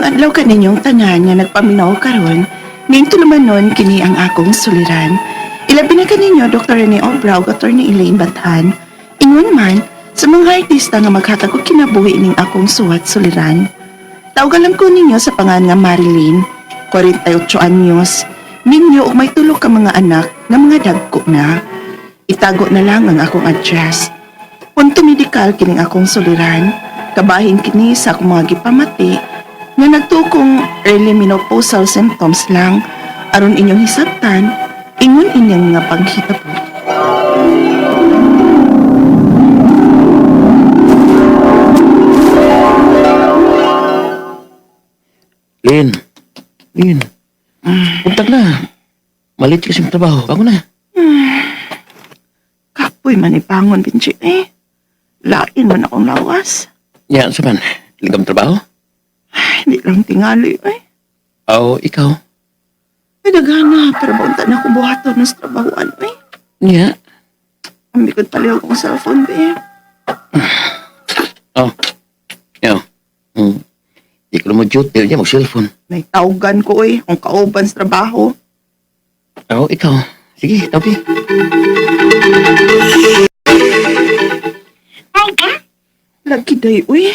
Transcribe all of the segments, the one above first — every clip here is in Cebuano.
Maayong adlaw kaninyong tanan nga nagpaminaw karon. Ning tulumanon kini ang akong suliran. Ilabi na kaninyo Dr. Rene Obra ug Attorney Elaine Bathan. Ingon man sa mga artista nga maghatag og kinabuhi ning akong suwat suliran. Tawgan lang ko ninyo sa pangan nga Marilyn, 48 anyos, minyo ug may tulo ka mga anak nga mga dagko na. Itago na lang ang akong address. Punto medikal kining akong suliran. Kabahin kini sa akong mga gipamati nga nagtukong early menopausal symptoms lang aron inyong hisabtan ingon inyong mga panghitabo. Lin, Lin, punta na. Malit kasi yung trabaho. Bago na. Kapoy man ibangon Benji eh. Lain man akong lawas. Yan, sa man. Ligam trabaho? Ay, hindi lang tingali eh. O, ikaw? Ay, dagana, pero baunta na akong buhaton sa trabahoan eh. Nya. Ang bikod palihog akong cellphone be. Oh. Yo. Di ko na mo duty. Nya, mag-cellphone. May tawgan ko eh, kung kauban sa trabaho. O, ikaw. Sige, tabi. Mao ba? Lagi day, uy.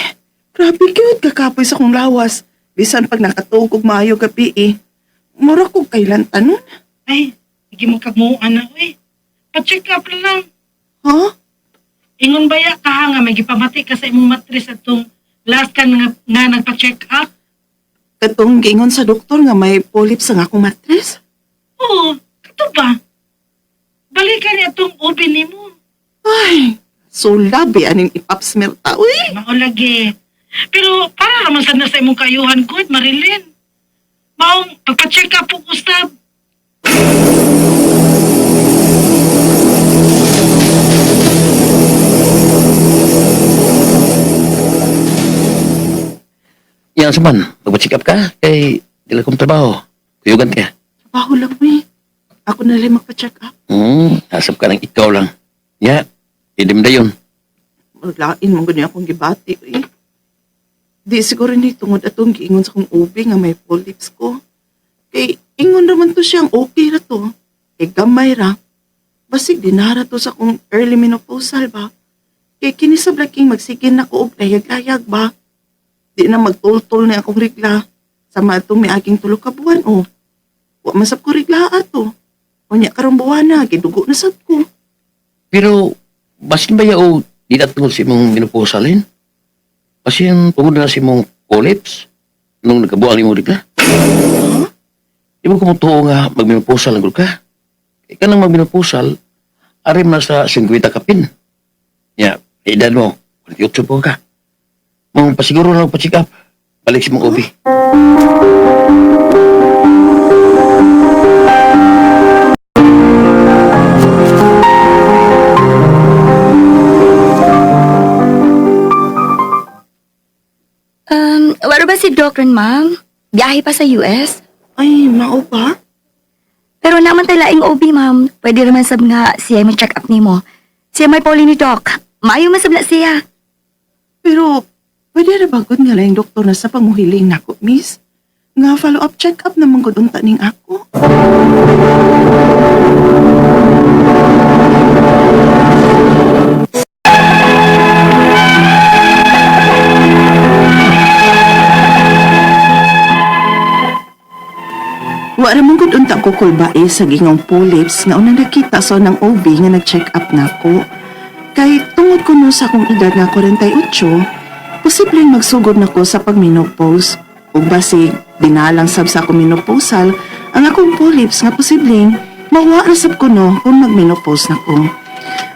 Grabe cute, kakapoy sa kong lawas. Bisan pag nakatuog og maayo gabi eh. Mura ko kailan tanon. Ay, hindi mo kagmuan na, uy. Pa-check up lang. Ha? Ingon ba ya ka nga may gipamati ka sa imong matris atong last ka nga nagpa-check up? Katong giingon sa doktor nga may polyps ang akong matres. Oo, kato ba? Balikan niya atong OB nimo. Ay, so labi aning ipapsmell ta, uy. Mao lagi. Pero para naman sad na sa imong kayuhan good, Marilyn. Maong pagpa-check up po usab. Yan, sa man. Magpa-check up ka. Kay, dila kong trabaho. Kuyugan ka. Trabaho lang, uy. Ako na lang magpa-check up. Asap ka lang ikaw lang. Nya, idim na yun. Maglain mo ganyan akong gibati, uy. Di siguro ni tungod atong giingon sa akong ubi nga may polyps ko. Kay ingon raman to siyang okay ra to. Kay gamay ra. Basig dinara to sa akong early menopausal ba. Kay kini sa blaking magsigin na ko og layag-layag ba. Di na magtultol na akong regla. Sama atong miaging tulo ka buwan o. Wa man sab ko regla ato. Unya karong buwana, gidugo na sad ko. Pero, basin ba ya o di na tungod sa imong menopausal, Basin tungod na sa imong polyps nung nagkabuang imong regla? Di mo kumutuo nga magmenopausal ang ka? Ika nang magmenopausal, arim na sa 50 kapin. Ya, edad mo, 48 po ka. Mong pasiguro na pa-check up, balik sa mong OB. Wala ba si Doc ron, ma'am? Biyahe pa sa US? Ay, mao ba? Pero naman tayo laing OB, ma'am. Pwede naman sab nga siya may check up nimo. Siya may poli ni Doc. Maayo man sab na siya. Pero, pwede ra ba gud nga laing doktor na sa panguhiling nako, miss? Nga follow-up check-up naman gud unta ning ako. Wa ra man gud unta ko kulbae sa gingong polyps nga unang nakita sa unang OB nga nag-check up nako. Kay tungod kuno sa akong edad nga 48, posibleng magsugod na ko sa pagmenopause. Ug basig dinalang sab sa akong menopausal ang akong polyps nga posibleng mawa ra sab kuno kung magmenopause na ko.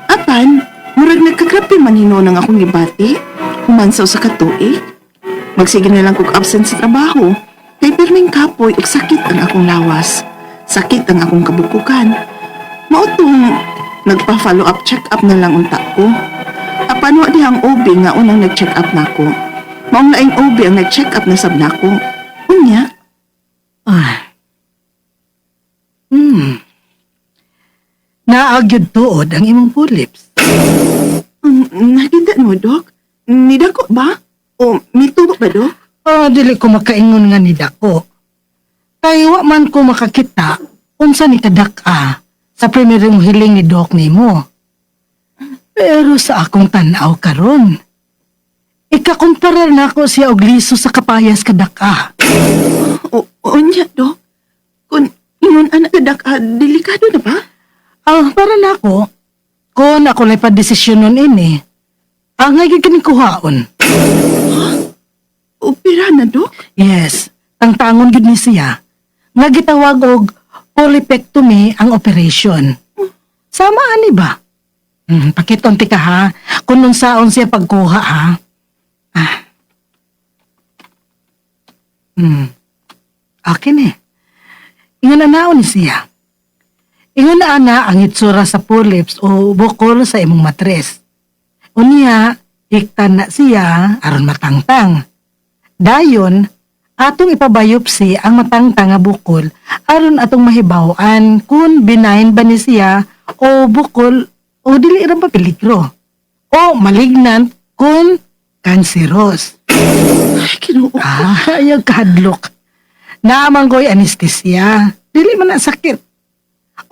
Apan, murag nagkagrabe man hinuon ang akong gibati, human sa usa ka tuig. Magsige na lang kog absent sa trabaho, kay pirming kapoy ug sakit ang akong lawas. Sakit ang akong kabukukan. Mao tong nagpa-follow up check up na lang unta ko. Apan wa dihang OB nga unang nag-check up nako. Maong laing OB ang nag-check up na sab nako. Unya, Ah. Naagyod tuod ang imong polyps. nakita mo, Dok? Nidako ba? O mitubo ba, Dok? Oh, Dili ko makaingon nga ni dako. Kay wa man ko makakita unsa ni kadak-a sa primerong hiling ni Doc nimo. Pero sa akong tan-aw karon, ikakumparar nako siya og liso sa kapayas kadak-a. O, unya, Dok. Kung ingon ana kadak-a, delikado na ba? Ah, para nako, kung ako lay padesisyon nun ini, angay gyud kining kuhaon. Opera na, Dok? Yes, tangtangon gyud ni siya. Nga gitawag og polypectomy ang operation. Sama ani ba? Pakiton ti ka ha, kung unsaon siya pagkuha ha. Ah. Akin eh. Ingon na naon ni siya. Ingon na ana ang itsura sa polyps o bukol sa imong matres. Unya, hiktan na siya aron matangtang. Dayon, atong ipabiopsy ang matangtang nga bukol aron atong mahibaw-an kung benign ba ni siya o bukol o dili ra ba peligro o malignant kung cancerous. Ay, Ginoo. Ah, ayaw kahadlok. Naa man ko'y anesthesia. Dili man na sakit.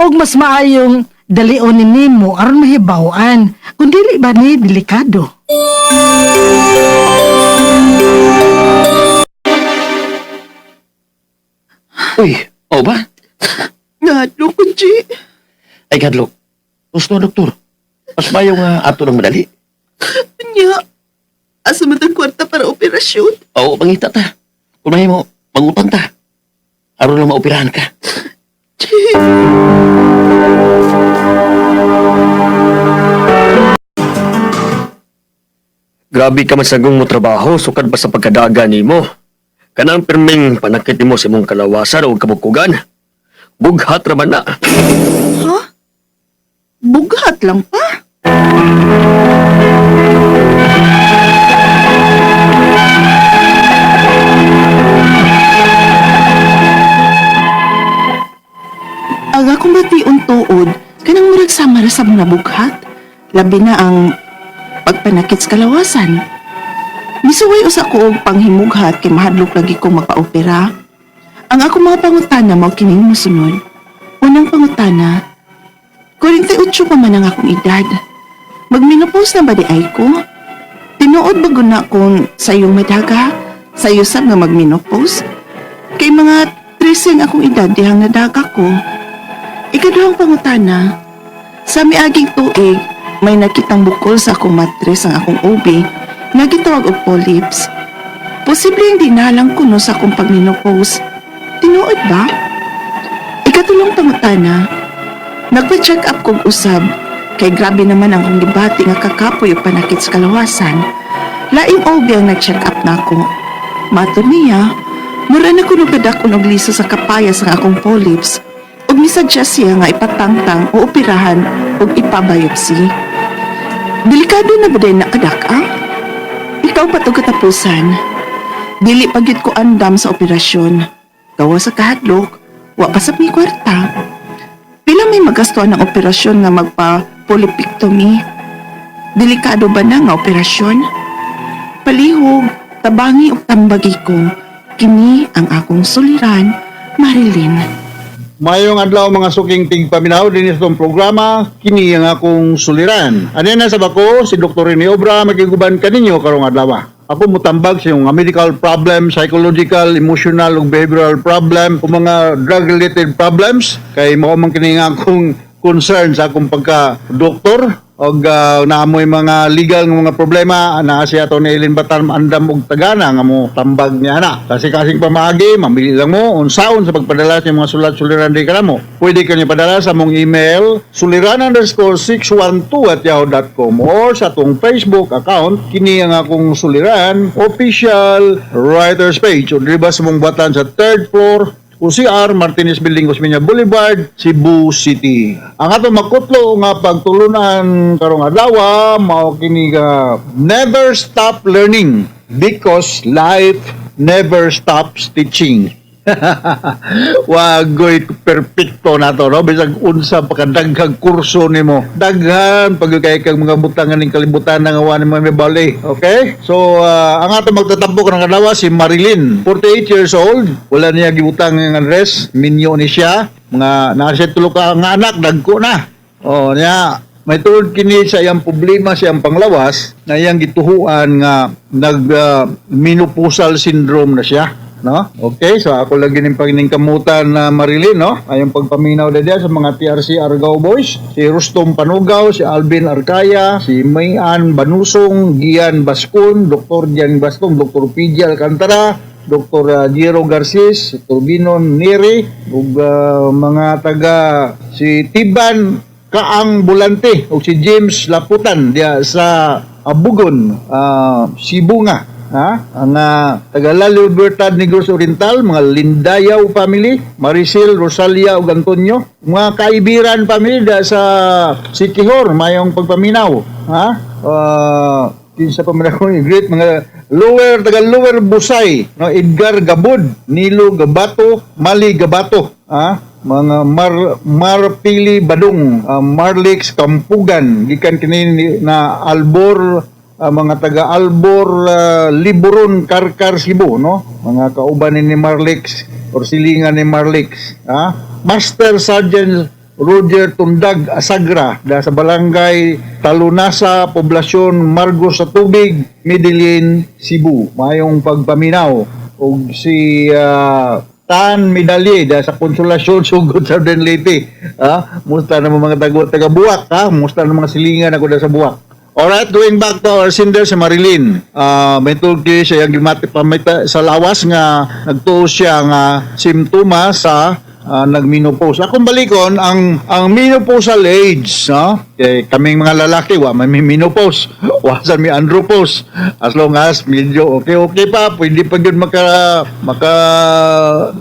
Og mas maayong dalion ni nimo aron mahibaw-an kung dili ba ni delikado. Uy, o ba? Ngadlok ko, G. Ay, kadlok. Gusto, doktor. Mas mayo nga ato ng madali. Unya, asa man tang kwarta para operasyon? Oo, pangita ta. Kung mahimo, mangutang ta. Aron lang maoperahan ka. G. Grabe ka man sagong mo trabaho, sukad pa sa pagkadaga nimo. Kanang pirming panakit nimo sa imong kalawasan o kabukugan. Bughat ra man na. Ha? Bughat lang pa? Ang akong bation tuod, kanang murag sama ra sa mga bughat. Labi na ang pagpanakit sa kalawasan. Misuway usa ko og panghimughat kay mahadlok lagi kong magpa-opera. Ang akong mga pangutana mao kining mosunod. Unang pangutana, 48 pa man ang akong edad. Magmenopause na ba di ay ko? Tinuod ba guna kung sa iyong madaga? Sa iyo sab nga magmenopause? Kay mga 13 ang akong edad dihang nadaga ko. Ikaduhang pangutana, sa miaging tuig, may nakitang bukol sa akong matres ang akong OB nga gitawag og polyps. Posible hindi nalang kuno sa akong pagmenopause. Tinuod ba? Ikatulong pangutana, nagpa-check up kog usab kay grabe naman ang akong gibati nga kakapoy ug panakit sa kalawasan. Laing OB ang nag-check up nako. Matod niya, mura na kuno kadak-on og liso sa kapayas ang akong polyps ug misuggest siya nga ipatangtang o operahan ug ipabiopsy. Delikado na ba din na kadak-a? Ikaw pa to katapusan. Dili pa gyud ko andam sa operasyon. Gawa sa kahadlok, wa pa sa mi kwarta. Pila may magastuhan ng operasyon nga magpa-polypectomy? Delikado ba na nga operasyon? Palihog, tabangi og tambagi ko. Kini ang akong suliran, Marilyn. Mayong adlaw mga suking tigpaminaw dinhi sa itong programa kini ang akong suliran. Ani na sa bako si Dr. Rene Obra makiguban kaninyo karong adlaw. Ako mutambag sa mga medical problem, psychological, emotional ug behavioral problem ug mga drug related problems kay mao man kini nga akong concern sa akong pagka doktor og naamoy mga legal nga mga problema naa siya ato ni Eileen Batan andam og tagana nga mo tambag niya na kasi kasing pamaagi mamili lang mo unsaon sa pagpadala sa mga sulat suliran di kanamo. Pwede kaniyo padala sa mong email suliran_612@yahoo.com or sa atong Facebook account kini ang akong suliran official writers page o diri ba sa mong batan sa third floor UCR, Martinez Building, Osmeña Boulevard, Cebu City. Ang atong makutlo nga pagtulunan karong adlaw mao kini nga never stop learning because life never stops teaching. Wagoy perfecto na to, no? Bisag unsa pa kadaghang kurso nimo. Daghan pag kay kag mga butangan ning kalibutan nga wa nimo may bali. Okay? So, ang ato magtatampo karong adlaw si Marilyn, 48 years old. Wala niya gibutang ng address, minyo ni siya. Mga naa siya tulo ka nga anak, dagko na. Oh, niya may tuod kini sa iyang problema sa iyang panglawas na iyang gituhuan nga nag menopausal syndrome na siya, no? Okay, so ako lang gining paningkamutan na Marilyn, no? Ayong pagpaminaw na diya sa mga TRC Argao Boys, si Rustom Panugaw, si Alvin Arcaya, si Mayan Banusong, Gian Bascon, Dr. Gian Bascon, Dr. PJ Alcantara, Dr. Giro Garcis, si Turbinon Neri, ug mga taga si Tiban Kaang Bulante ug si James Laputan diya sa Abugon, Sibonga, ha? Ang taga La Libertad, Negros Oriental, mga Lindayaw family, Maricel, Rosalia ug Antonio, mga Kaibiran family diya sa Siquijor, mayong pagpaminaw, ha? Kinsa pa man ako great mga lower taga Lower Busay, no? Edgar Gabud, Nilo Gabato, Mali Gabato, ha? Mga Marpili Badong, Marlix Kampugan gikan kini na Albor, mga taga Albor, Liburon, Carcar, Cebu, no? Mga kauban ni Marlix or silingan ni Marlix, ha? Master Sergeant Roger Tundag Asagra da sa Barangay Talunasa, Poblasyon Margos sa Tubig, Medellin, Cebu. Mayong pagpaminaw. Ug si Tan Medalye da sa Konsolasyon, Sugod, Southern Leyte. Ha? Musta na mga taga, taga Boac, ha? Musta na mga silingan ako da sa Boac. Alright, going back to our sender si Marilyn. May tulki siya yung gimati pamita sa lawas nga nagtuo siya nga simptoma sa nagmenopause. Akong balikon ang menopausal age, no? Kay kaming mga lalaki wa may menopause. Wa sa mi andropause. As long as medyo okay okay pa, pwede pa gyud maka maka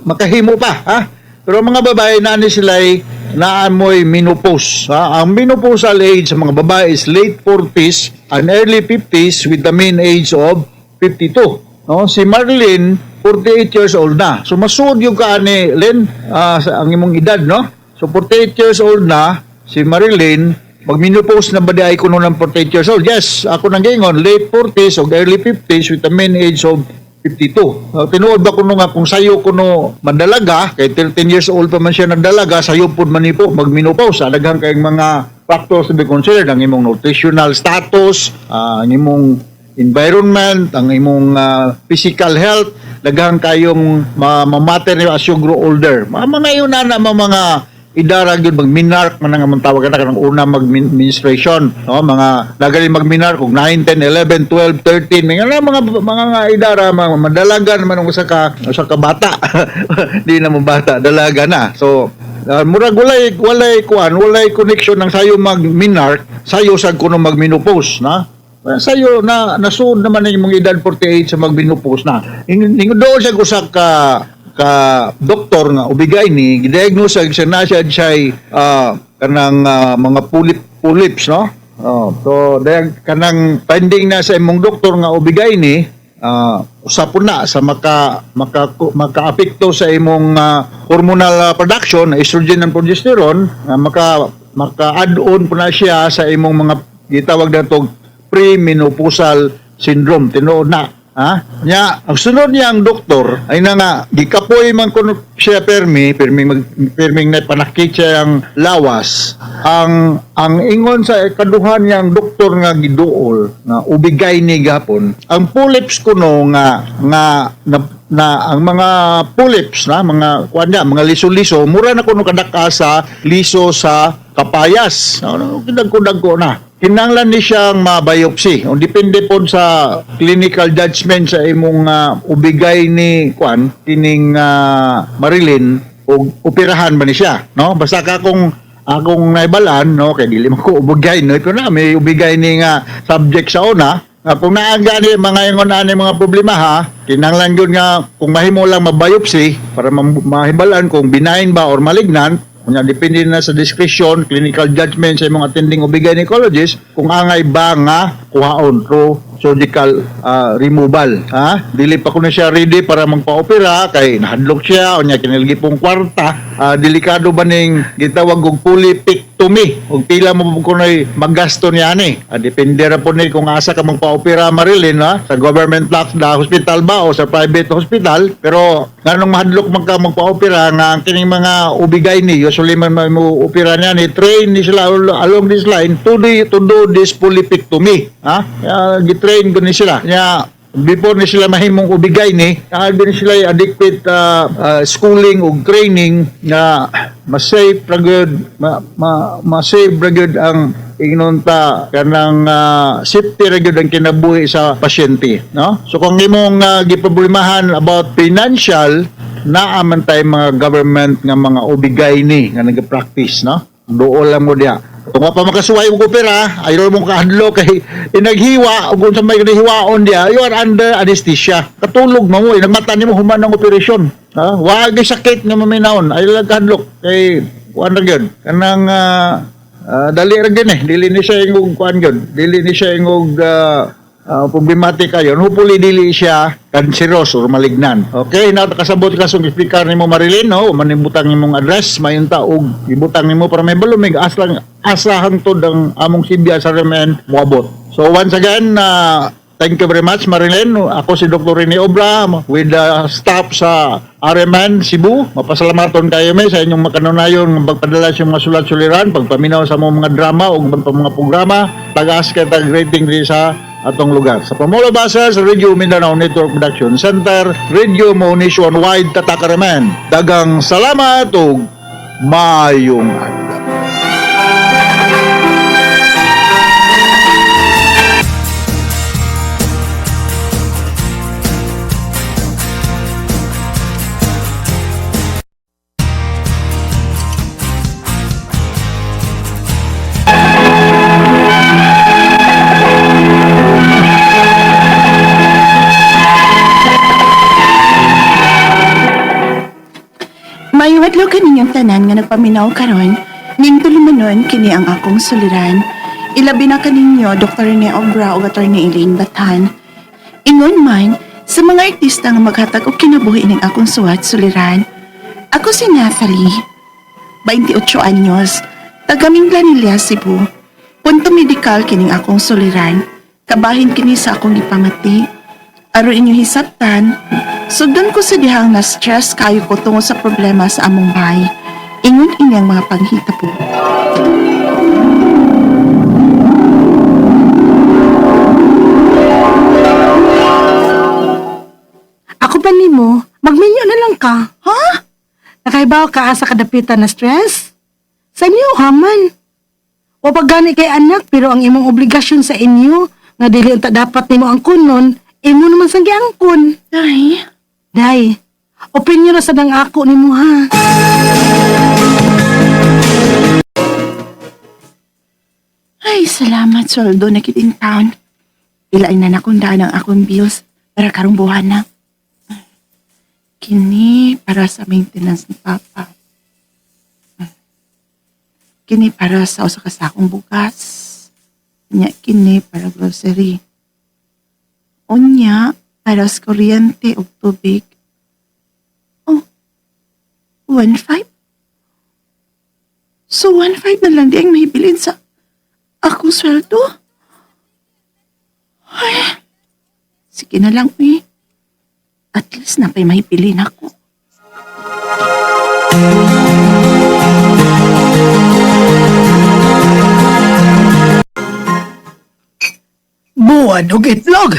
makahimo pa, ha? Pero ang mga babae na ni sila ay naamoy menopause. Ha? Ang menopausal age sa mga babae is late 40s and early 50s with the mean age of 52. No? Si Marlene, 48 years old na. So masuod yung kaani, Len, sa ang imong edad, no? So 48 years old na si Marilyn, mag-menopause na ba di ay kuno ng 48 years old? Yes, ako nang gingon, late 40s o early 50s with the mean age of 52. Tinuod ba kuno nga kung sayo kuno mandalaga, kay 13 years old pa man siya nagdalaga, sayo pud man ni po mag-menopause. Daghan kayong mga factors to be considered, ang imong nutritional status, ang imong environment, ang imong physical health, daghan kayong mamatter niyo as you grow older. Mga yun na na mga idara gyud mag-menarche man ang among tawag na kanang una mag-menstruation, no? Mga nagali mag-menarche og 9, 10, 11, 12, 13, mga nga idara, mga madalaga naman ang usa ka bata. Di na mo bata, dalaga na. So murag walay kuan, walay connection ng sayo mag-menarche, sayo sad kuno mag-menopause na. Sayo na nasuod naman ang imong edad 48 sa mag-menopause na. Ingon doon siya usa ka doktor nga ubigay ni gidiagnose siya na siya siya kanang mga polyps, no? Oh, so dahil kanang finding na sa imong doktor nga ubigay ni usapon na sa maka maka makaapekto sa imong hormonal production, estrogen and progesterone, nga maka maka add-on po na siya sa imong mga gitawag natog premenopausal syndrome, tinuod na. Ha? Nya, ang sunod niya ang doktor ay na nga gikapoy man kuno siya permi permi mag perming na panakit siya ang lawas. Ang ingon sa ikaduha niyang doktor nga giduol nga ubigay ni gapon, ang polyps kuno nga nga na ang mga polyps na mga kuan niya, mga liso-liso, mura na kuno kadaka sa liso sa kapayas, no, dagko-dagko na, kinahanglan ni siyang ma-biopsy. O depende po sa clinical judgment sa imong ubigay ni kuan kining Marilyn og operahan ba ni siya, no? Basta ka kung akong naibalan, no, kay dili man ko ubigay, no, ito na may ubigay ni nga subject sa una nga kung naa gani mga ingon ani mga problema, ha, kinahanglan gyud nga kung mahimo lang ma-biopsy para mahibalan kung benign ba or malignant. Kunya depende na sa discretion, clinical judgment sa imong attending OB gynecologist kung angay ba nga kuhaon through surgical removal, ha? Dili pa kuno siya ready para magpa-opera kay nahadlok siya unya kinilgi pong kwarta. Delikado ba ning gitawag og polypectomy ug pila mo po kunoy maggasto niya ani. Depende ra po ni kung asa ka magpa-opera, Marilyn, ha? Sa government na hospital ba o sa private hospital, pero nganong mahadlok man ka magpa-opera nga ang kining mga ubigay ni usually man mo opera niya ni train ni sila along this line to do this polypectomy, ha? Gitrain ko ni sila nya before ni sila mahimong ubigay ni din sila yung adequate schooling ug training nga ma-safe ra gyud ma, ma, ma-save ra gyud ang ingnon ta kanang safety ra gyud ang kinabuhi sa pasyente, no? So kung imong giproblemahan about financial, naa man tay mga government nga mga ubigay ni nga nag-practice, no? Duol lang mo diha. Kung wa pa makasuway og opera, ayaw mo kahadlo kay inaghiwa ug unsa may hiwaon diha, you are under anesthesia. Katulog mo mo, inagmata nimo human ang operasyon. Ha? Wa gyud sakit nga maminawon, ayaw lang kahadlok kay kuan ra gyud. Kanang dali ra gyud eh, dili ni siya ingog kuan gyud. Dili ni siya ingog problematic kayo. Hopefully dili siya cancerous or malignant. Okay, na kasabot ka sa speaker nimo, Marilyn, no? Manibutang nimong address, mayunta og ibutang nimo para may balumig aslang asa hangtod ang among sibya sa RMN moabot. So once again, thank you very much, Marilyn. Ako si Dr. Rene Obra with the staff sa RMN Cebu. Mapasalamaton kayo may sa inyong makanunayon nga pagpadala sa mga sulat suliran, pagpaminaw sa mga drama o mga programa, tagas kay tag rating diri sa atong lugar. Sa Pamulo Basa sa Radio Mindanao Network Production Center, Radio Mo Nationwide, Tatak RMN. Dagang salamat ug maayong adlaw. Maayong adlaw kaninyong tanan nga nagpaminaw karon. Ning tulumanon kini ang akong suliran. Ilabi na kaninyo Dr. Rene Obra ug Attorney Elaine Batan. Ingon man sa mga artista nga maghatag og kinabuhi ning akong suwat suliran. Ako si Nathalie, 28 anyos, taga Minglanilla, Cebu. Punto medikal kining akong suliran. Kabahin kini sa akong gipamati. Aron inyong hisabtan, sugdan ko sa dihang na stress kayo ko tungod sa problema sa among bahay. Ingon ini ang mga panghitabo. Ako pa nimo, magminyo na lang ka. Ha? Nakaibaw ka sa kadapitan na stress? Sa inyo, haman. O pag gani kay anak, pero ang imong obligasyon sa inyo, nga dili unta dapat nimo ang kunon, imo naman sang giangkon. Ay, Day, opinion na sa dang ako nimo ha. Ay, salamat sweldo na kit in town. Ilain na nakong daan ang akong bills para karong buwan na. Kini para sa maintenance ni Papa. Kini para sa usa ka sakong bugas. Nya kini para grocery. Unya para sa kuryente ug tubig. Oh, 1.5? So 1.5 na lang di ang mahibilin sa akong sweldo? Ay, sige na lang, eh. At least napay mahibilin ako. Buwan og itlog.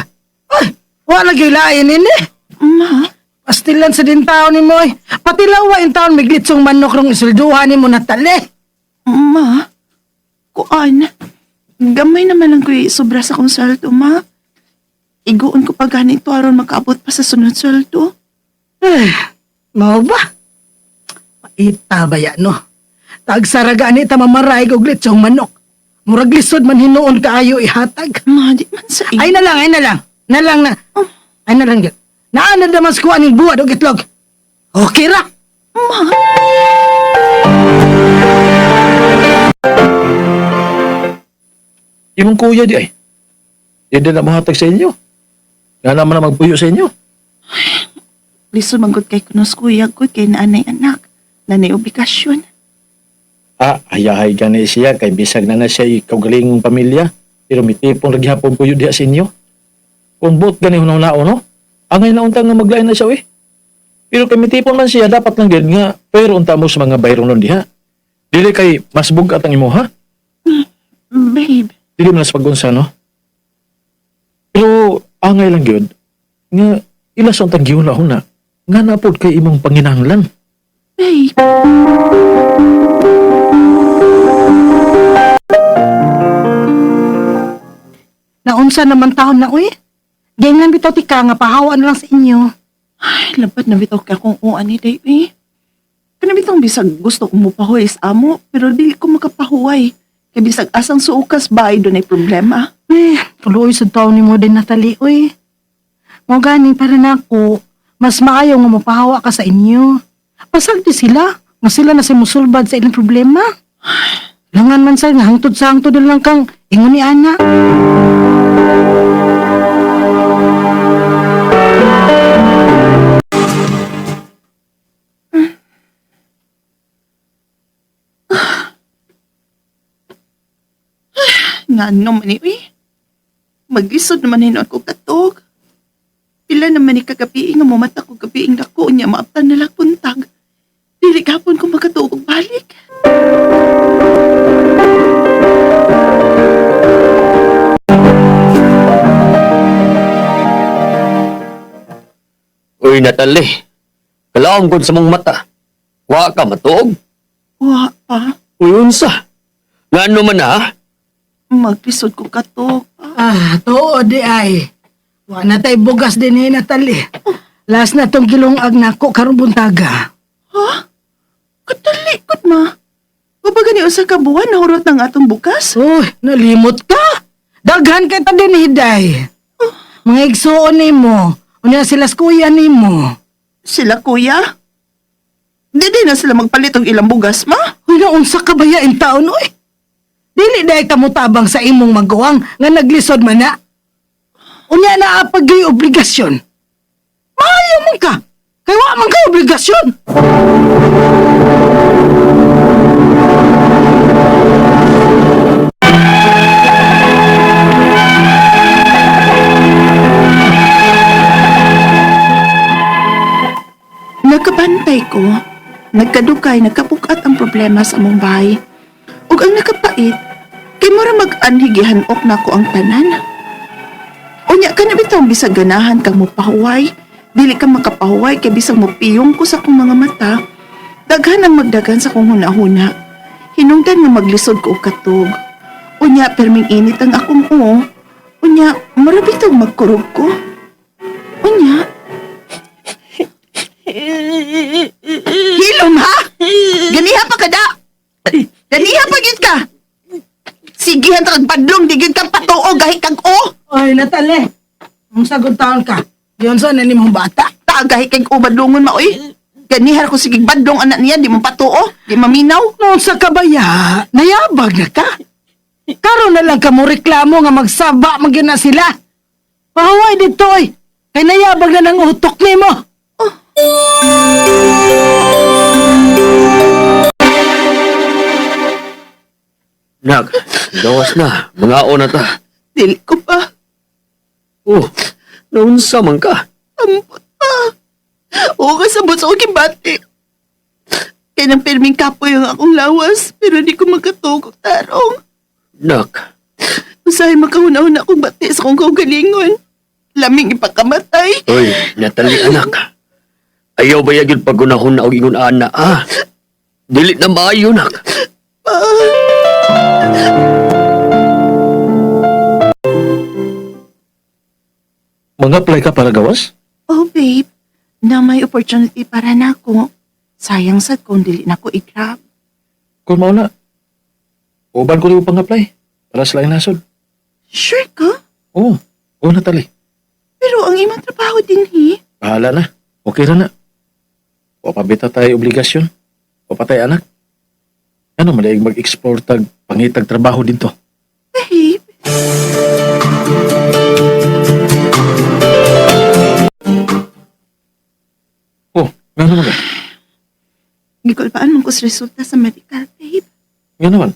Ay, wala gyud lain ini. Ma, Pastilan sa din taon ni mo. Eh. Pati lawa in taon may glitsong manok rong isulduhan ni mo natali. Ma, kuan, gamay naman lang ko'y sobra sa akong sweldo, ma. Iguon ko pa ganito aron makaabot pa sa sunod sweldo. Ay, mao ba? Maita ba ya, no? Tagsaraga ni ta mamaray og litsong manok. Murag lisod man hinuon kaayo ihatag. Ma, di man sa Ay na lang, ay na lang. Na lang na. Ay na lang gyud. Naa na damas ko aning buwad og itlog. Okay ra. Ma, Imong kuya di ay. Di din na mohatag sa inyo. Nga naman na magpuyo sa inyo. Lisod manggod kay kunos kuya ko kay naanay anak. Nanay obligasyon. Ah, hayahay gani siya kay bisag na na siya kaugalingong pamilya. Pero mitipon lagi hapon puyo diha sa inyo. Kung buot gani hunaw-nao, no? Angay na unta nga maglain na siya, eh. Pero kay mitipon man siya, dapat lang gyud nga pero unta mo sa mga bayronon diha. Dili kay mas bugat ang imo, ha? Babe, Dili man na sa pagunsa, no? Pero angay lang gyud nga ila sa untang gihuna-huna nga napod kay imong panginahanglan. babe. Naunsa naman taon na uy. Ganyan bitaw ti ka nga pahawa na lang sa inyo. Ay, labat na bitaw ka kung uan ni day eh. Kana bitong bisag gusto ko mo pahuway sa amo, pero dili ko makapahuway. Kay bisag asang suokas ba ay dunay problema. Eh, tuloy sa taon ni mo din Natalie uy. Mo gani para nako, mas maayo nga mopahawa ka sa inyo. Pasag di sila, nga sila na si musulbad sa ilang problema. Langan man sa nga hangtod sa hangtod na lang kang ingon ni ana. Nga ano man ni uy. Mag-isod naman hinuon ko katog. Pila naman ni kagabi nga mumata ko gabi ang dako niya maabtan na lang buntag. Dili gapon ko makatuog og balik. Uy, Natalie. Kalaom gud sa mong mata. Wa ka matuog. Wa pa, Uy, unsa? Ngano man ha? maglisod ko katog. Ah, tuod di ay. Wa na tay bugas din eh, Natalie. Last na tong gilungag nako karon buntaga. Ha? Katalikod ma. Wa ba gani usa ka buwan nahurot ng atong bukas? Uy, nalimot ka. Daghan kay ta din hiday. Mga igsuon nimo, unya sila kuya nimo. Sila kuya? Di di na sila magpalit og ilang bugas ma. Uy, naunsa ka ba ya taon uy? Dili dahil ka motabang sa imong maguwang nga naglisod man na. Unya na apagay obligasyon. Maayo man ka. Kay wa man kay obligasyon. Nagkabantay ko. Nagkadukay, nagkapukat ang problema sa among bahay. Ug ang nakapait, kay mura mag-anhigihan ok nako ang tanan. Unya ka na bitaw bisag ganahan kang mopahuway, dili ka makapahuway kay bisag mopiyong ko sa akong mga mata. Daghan ang magdagan sa akong hunahuna. Hinungdan nga maglisod ko og katog. Unya perming init ang akong uo. Unya mura bitaw magkurog ko. Unya, Hilom ha? Ganiha pa kada. Ganiha pa gyud ka. Sigihan ta kag padlong di gyud kang patuo gahi kag o. Oy, Natalie. Ang sagot taon ka. Diyon sa na nimong bata. Ta gahi kag o badlongon ma oy. Ganiha ko sige badlong anak niya di mo patuo, di maminaw. Noon sa kabaya, nayabag na ka. Karon na lang ka mo reklamo nga magsaba magyud na sila. Pahuway dito oy. Kay nayabag na ng utok nimo. Nak, gawas na. Mga na ta. Dili ko pa. Oh, naunsa man ka. Ambot pa. Oo ka sabot sa akong bati. Kay nang pirming kapoy ang akong lawas, pero di ko makatuog og tarong. Nak, Usahay makahuna-huna akong bati sa akong kaugalingon. Laming ipakamatay. uy, Natalie anak. Ayaw ba yun pag-unahon na og ingon ana, ah? Dili na maayo, nak. Mga-apply ka para gawas? Oh, babe. Na may opportunity para nako. Sayang sad kung dili nako i-grab. Kung mao na, uban ko rin pang-apply para sa laing nasod. Sure ka? Oo, oo Natalie. Pero ang imong trabaho din, hi. Bahala na. Okay ra na. O pabita tayo obligasyon. O patay anak. Ano madaig mag-explore tag pangitag trabaho dito. Babe. Gikulbaan man ko sa resulta sa medical, babe. Nga naman.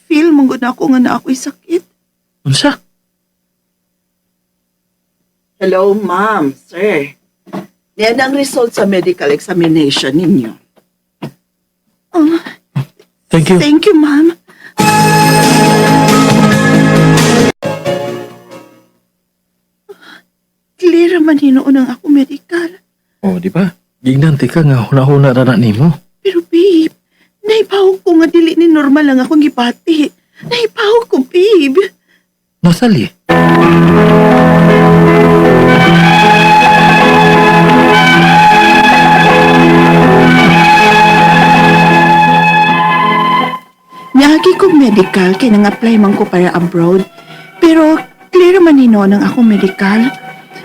Feel mo gud na ako nga na ako'y sakit. Unsa? Hello, ma'am, sir. Yan ang result sa medical examination ninyo. Oh, Thank you. thank you, ma'am. Clear man hinuon ang ako medical. Oh, di ba? Gignan ka nga huna-huna ra na nimo. Pero babe, naipahog ko nga dili ni normal ang akong gibati. Naipahog ko, babe. Natalie. Niagi kong medical kay nang-apply man ko para abroad. Pero clear man hino ng akong medical.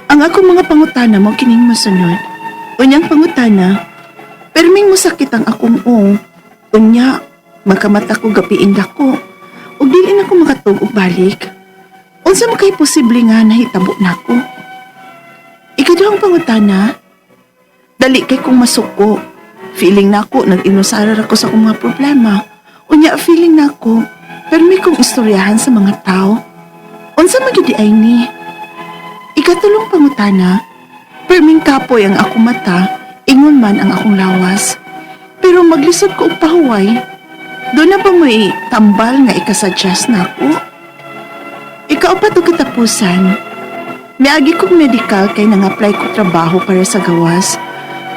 Ang akong mga pangutana mo kining mosunod. Unyang pangutana, perming mosakit ang akong ung. Unya, magkamata ko gapiin dako. Ug dili na ko makatug og balik. Unsa man kay posible nga nahitabo nako? Ikaduhang pangutana, dali kay kong masuko. Feeling nako nag-inusara ra ko sa akong mga problema. Unya feeling nako, permi kong istoryahan sa mga tao. Unsa man gyud di ay ni? Ikatulong pangutana, perming kapoy ang akong mata, ingon man ang akong lawas. Pero maglisod ko og pahuway, doon na ba may tambal nga ikasuggest na ako? Ikaapat og katapusan, miagi kong medical kay nang-apply ko trabaho para sa gawas.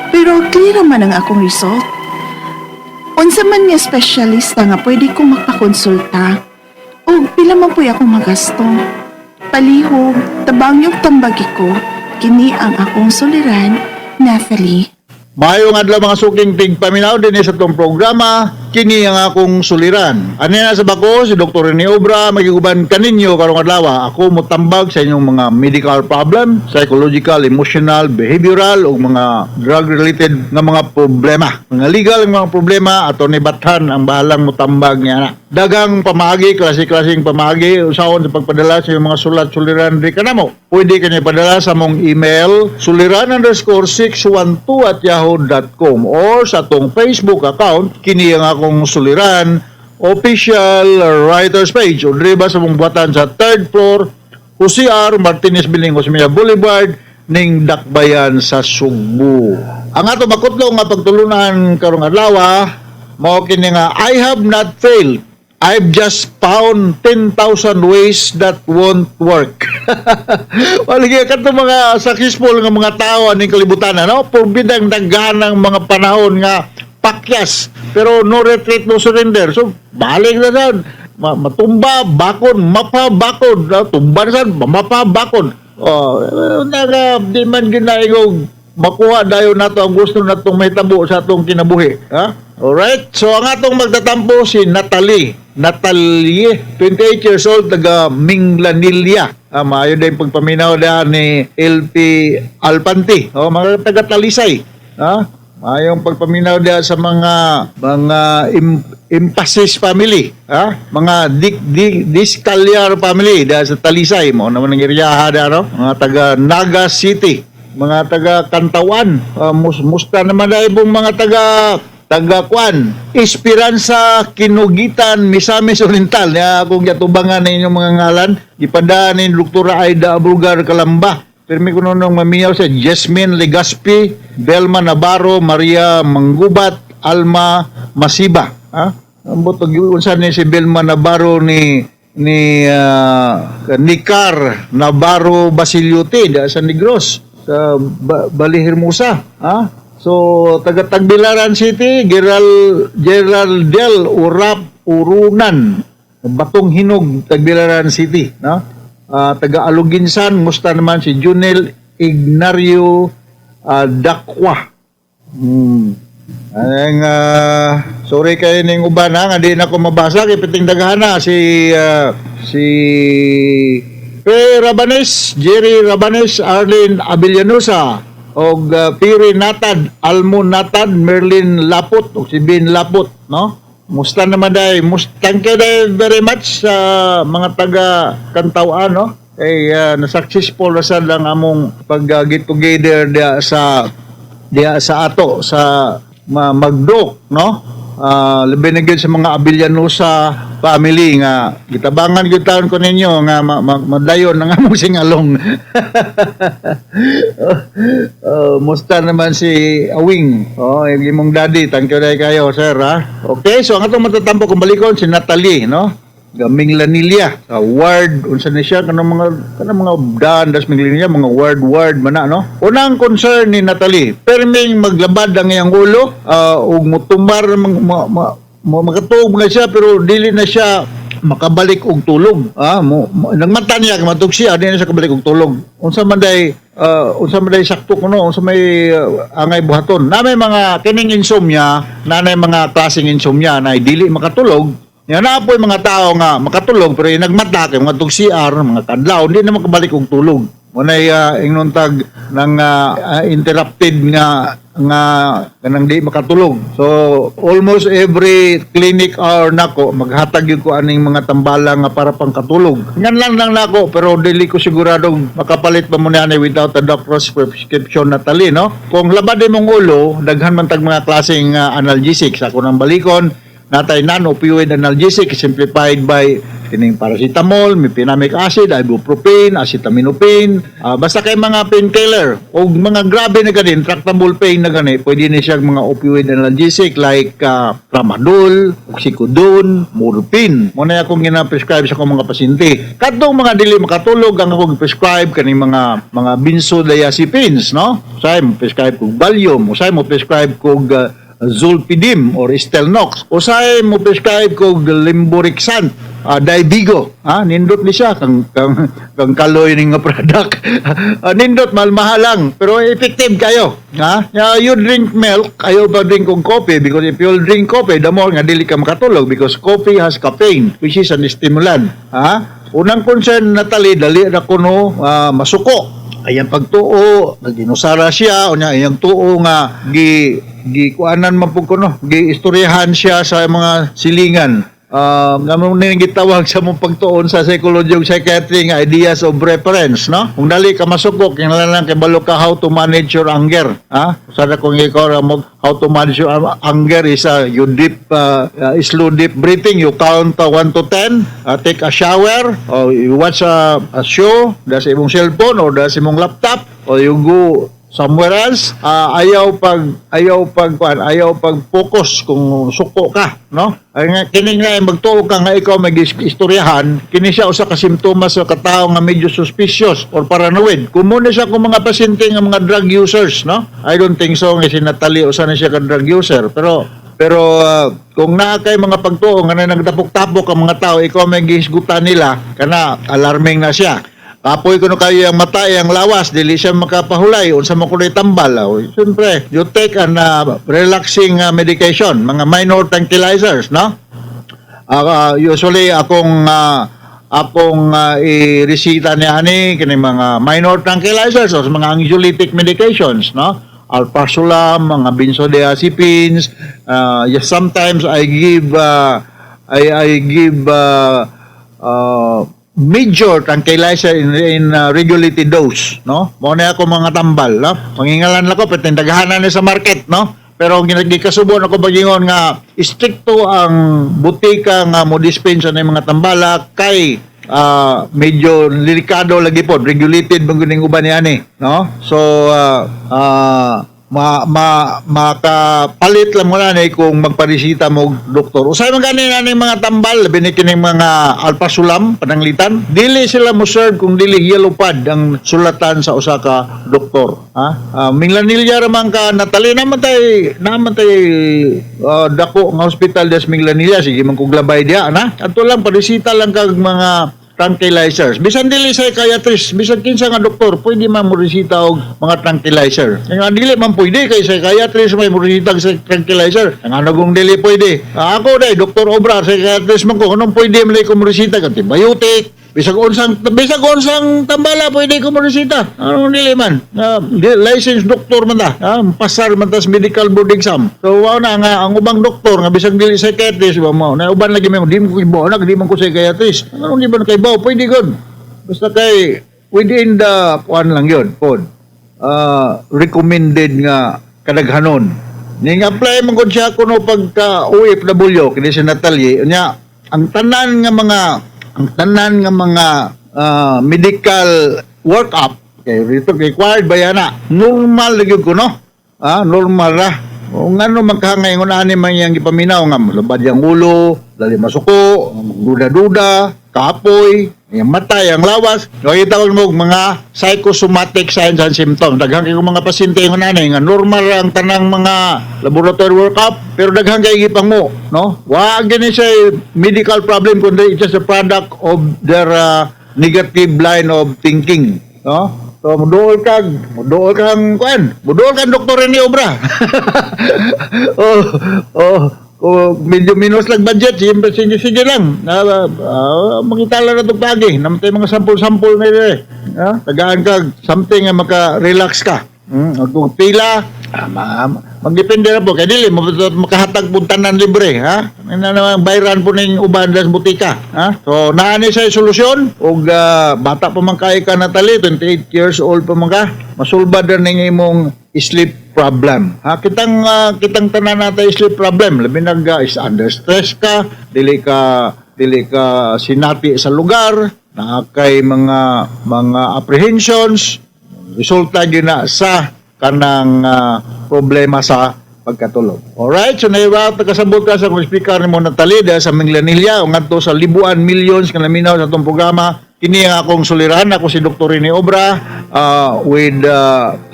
Pero clear man ang akong result. Unsa man nga espesyalista nga pwede kong magpakonsulta o pila man puy akong magasto. Palihog, tabang yung tambagi ko, kini ang akong suliran, Nathalie. Maayong adlaw mga suking tigpaminaw dinhi sa atong programa kini ang akong suliran. Ani na sa bako si Dr. Rene Obra magiguban kaninyo karong adlaw. Ako motambag sa inyong mga medical problem, psychological, emotional, behavioral ug mga drug related nga mga problema. Mga legal nga mga problema ato ni Bathan ang bahalang motambag niya na. Dagang pamaagi, klase-klaseng pamaagi usahon sa pagpadala sa inyong mga sulat suliran diri kanamo. Pwede kanya padala sa mong email suliran_612@yahoo.com or sa atong Facebook account kini ang akong suliran official writers page o diri ba sa mong buhatan sa third floor Jose R. Martinez Building, Jose Boulevard ning Dakbayan sa Sugbo. Ang ato makutlo nga pagtulunan karong adlaw mao kini nga I have not failed. I've just found 10,000 ways that won't work. Waligi kadto mga successful nga mga tao aning kalibutan ano, purbidang daghan ng mga panahon nga pakyas pero no retreat no surrender. So balik na sad. Matumba bakon, mapa bakon, tumba na sad, mapa bakon. Oh, naga di man ginaigog makuha dayon nato ang gusto natong mahitabo sa atong kinabuhi, ha? Alright? So ang atong magtatampo si Natalie. Natalie, 28 years old, taga Minglanilla. Ah, maayo din pagpaminaw da ni LP Alpanti. O, mga taga Talisay. Ha? Maayong pagpaminaw da sa mga Impasis family, ha? Mga Dik, Dik, Discalyar family da sa Talisay mo naman ang eryaha da no? Mga taga Naga City, mga taga Kantawan, musta naman dahil pong mga taga taga Kwan, Esperanza Kinugitan, Misamis Oriental. Niya akong yatubangan na inyong mga ngalan. Ipadaan ni Doktora Aida Abrugar Kalamba. Pirmi ko nung mamiyaw sa Jasmine Legaspi, Belma Navarro, Maria Manggubat, Alma Masiba. Ha? Ang butog unsa ni si Belma Navarro ni Nicar Navarro Basiliote da sa Negros sa Balihirmusa, ha? So taga Tagbilaran City, Gerald Del Urap Urunan, Batong Hinog, Tagbilaran City, no? Taga Aluginsan, musta naman si Junel Ignario Dakwa. Ang sorry kayo ning uban ha, nga di na ko mabasa kay piting daghana si si P. Rabanes, Jerry Rabanes, Arlene Abellanosa, og Piri Natad, Almo Natad, Merlin Lapot, og si Bin Lapot, no? Musta naman day, thank you day very much sa mga taga Kantawan, no? Kay na-successful na sad lang among pag get together dia sa diha sa ato sa Magdok, no? Labi na gyud sa mga Abellanosa family nga gitabangan gyud taon ko ninyo nga madayon na nga mo singalong. Musta naman si Awing? Oh, yung imong daddy. Thank you dahil kayo, sir, ha? Okay, so ang atong matatampo kung balikon si Natalie, no? Minglanilla sa ward unsa ni siya, kanang mga daan das Minglanilla, mga ward ward man na, no? Unang concern ni Natalie, perming maglabad ang iyang ulo ug mutumbar, makatuog na siya pero dili na siya makabalik og tulog. Mo nagmata niya matug siya, di na siya kabalik og tulog. Unsa man day sakto kuno, unsa may angay buhaton na? May mga kining insomnia na nay mga klaseng insomnia na dili makatulog. Ya naa po'y mga tao nga makatulog pero yung nagmata kay mga tug CR, mga kadlaw, hindi na makabalik og tulog. Mo nay ingnon tag nang interrupted nga nga kanang di makatulog. So almost every clinic hour nako maghatag gyud ko aning mga tambala nga para pang katulog. Ngan lang lang nako, pero dili ko sigurado makapalit pa mo niani without a doctor's prescription, Natalie, no? Kung labad imong ulo, daghan man tag mga klaseng analgesics. Ako nang balikon, natay non-opioid analgesic simplified by kining paracetamol, mefenamic acid, ibuprofen, acetaminophen, basta kay mga painkiller o mga grabe na gani, intractable pain na gani, pwede ni siya mga opioid analgesic like tramadol, oxycodone, morphine. Mo na akong gina-prescribe sa akong mga pasyente. Kadtong mga dili makatulog, ang akong prescribe kaning mga benzodiazepines, no? Usay mo prescribe kog Valium, usay mo prescribe kog Zolpidem or Stilnox. Usay mo prescribe kog Lemborexant, Dayvigo. Nindot ni siya kang kaloy ning nga product. Nindot, mahal lang pero effective kayo. Ha? Ya, you drink milk, ayaw pa drink kog coffee, because if you drink coffee, the more nga dili ka makatulog because coffee has caffeine, which is an stimulant. Ha? Unang concern, Natalie, dali ra kuno masuko. Ayang pagtuo, naginusara siya, unya iyang tuo nga gi gi kuanan man pud kuno, gi istoryahan siya sa mga silingan. Nga mo ni gitawag sa mong pagtuon sa psychology ug psychiatry nga ideas of reference, no? Kung dali ka masuko, kinahanglan lang kay balo ka how to manage your anger, ha? Sada kung ikaw ra mo how to manage your anger is you deep slow deep breathing, you count 1 to 10, take a shower or you watch a show da sa imong cellphone or da sa imong laptop or you go somewhere else. Ayaw pag kuan, ayaw pag focus kung suko ka, no? Ay nga kini nga magtuo ka nga ikaw may istoryahan, kini siya usa ka simptomas sa katao nga medyo suspicious or paranoid. Kung siya kung mga pasyente nga mga drug users, no? I don't think so nga si Natalie usa na siya ka drug user, pero kung naa kay mga pagtuo nga na nagtapok-tapok ang mga tao, ikaw may gihisgutan nila, kana alarming na siya. Kapoy kuno kayo ang mata, ang lawas, dili siya makapahulay, unsa man kuno'y tambal. Oh. Siyempre, you take an relaxing medication, mga minor tranquilizers, no? Usually akong i-resita niya ani kini mga minor tranquilizers or mga anxiolytic medications, no? Alprazolam, mga benzodiazepines, yes, sometimes I give major tranquilizer in regulated dose, no? Mao na ako mga tambal, no? Mangingalan lang ko, pero daghanan ni sa market, no? Pero gikasubo ako bagingon nga stricto ang butika nga mo dispense ng mga tambala kay medyo delikado lagi pod, regulated man gud ning uban ni ani, no? So ma ma makapalit lang mo na ni kung magparesita mo og doktor. Usay man gani na ning mga tambal, labi ni kining mga alprazolam pananglitan, dili sila mo serve kung dili yellow pad ang sulatan sa usa ka doktor, ha? Minglanilla ra man ka, Natalie, naman tay dako nga hospital des Minglanilla, sige man kog labay diha na. Adto lang, paresita lang kag mga tranquilizers. Bisan dili psychiatrist, bisan kinsa nga doktor, pwede man mo resita og mga tranquilizer. Ang nga dili man pwede kay psychiatrist may mo resita og tranquilizer. Ang ano kung dili pwede? Ako day, Dr. Obra, psychiatrist man ko, anong pwede man ko mo resita antibiotic? Bisag unsang tambala pwede ko mo resita. Anong dili man? Licensed doctor man ta. Pasar man ta sa medical board exam. So wao na nga ang ubang doktor nga bisag dili psychiatrist ba mo. Na uban lagi may di mo ko ibaw na, di man ko psychiatrist. Anong di man kay baw pwede gud. Basta kay within the kuan lang yun, pod. Recommended nga kadaghanon. Ning apply man gud siya kuno pagka OFW kini si Natalie nya ang tanan nga mga medical work-up kay rito required ba yana, normal lagi kuno, normal ra. O ngano magkangay ani man iyang gipaminaw nga lubad yang ulo, dali masuko, duda-duda, kapoy, yung mata, yung lawas. Nakita ko mo mga psychosomatic signs and symptoms. Daghan kay mga pasyente yung ani nga normal ra ang tanang mga laboratory workup, pero daghan kay gipang mo, no? Wa gani siya medical problem kundi it's just a product of their negative line of thinking, no? So muduol kang kuan, muduol kang Doktor ni Obra. Oh, medyo minus lang budget, siyempre sige sige lang. Makita lang na itong pagi. Namatay mga sampol-sampol na eh. Tagaan ka something nga maka-relax ka. Kung pila, magdepende na po. Kaya dili, makahatag po tanan libre. Ha? Ano naman, bayran po ning uban sa butika. Ha? So, naani sa solusyon. Og bata pa man kay ka, Natalie, 28 years old pa man ka, masulbad na ning imong sleep problem. Ha, kitang tanan natay sleep problem. Labi nag is under stress ka, dili ka sinati sa lugar, naa kay mga apprehensions, resulta gyud na sa kanang problema sa pagkatulog. Alright, so naiwa kasabot ka sa kung speaker nimo Natalie dahil sa Minglanilla o ngadto sa libuan millions nga naminaw sa atong programa. Kini ang akong suliran. Ako si Dr. Rene Obra with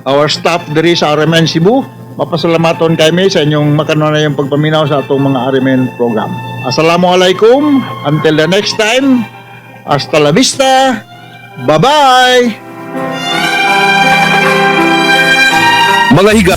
our staff diri sa RMN Cebu. Mapasalamaton kami sa inyong makanunayong pagpaminaw sa atong mga RMN program. Assalamualaikum. Until the next time. Hasta la vista. Bye-bye. Mga higa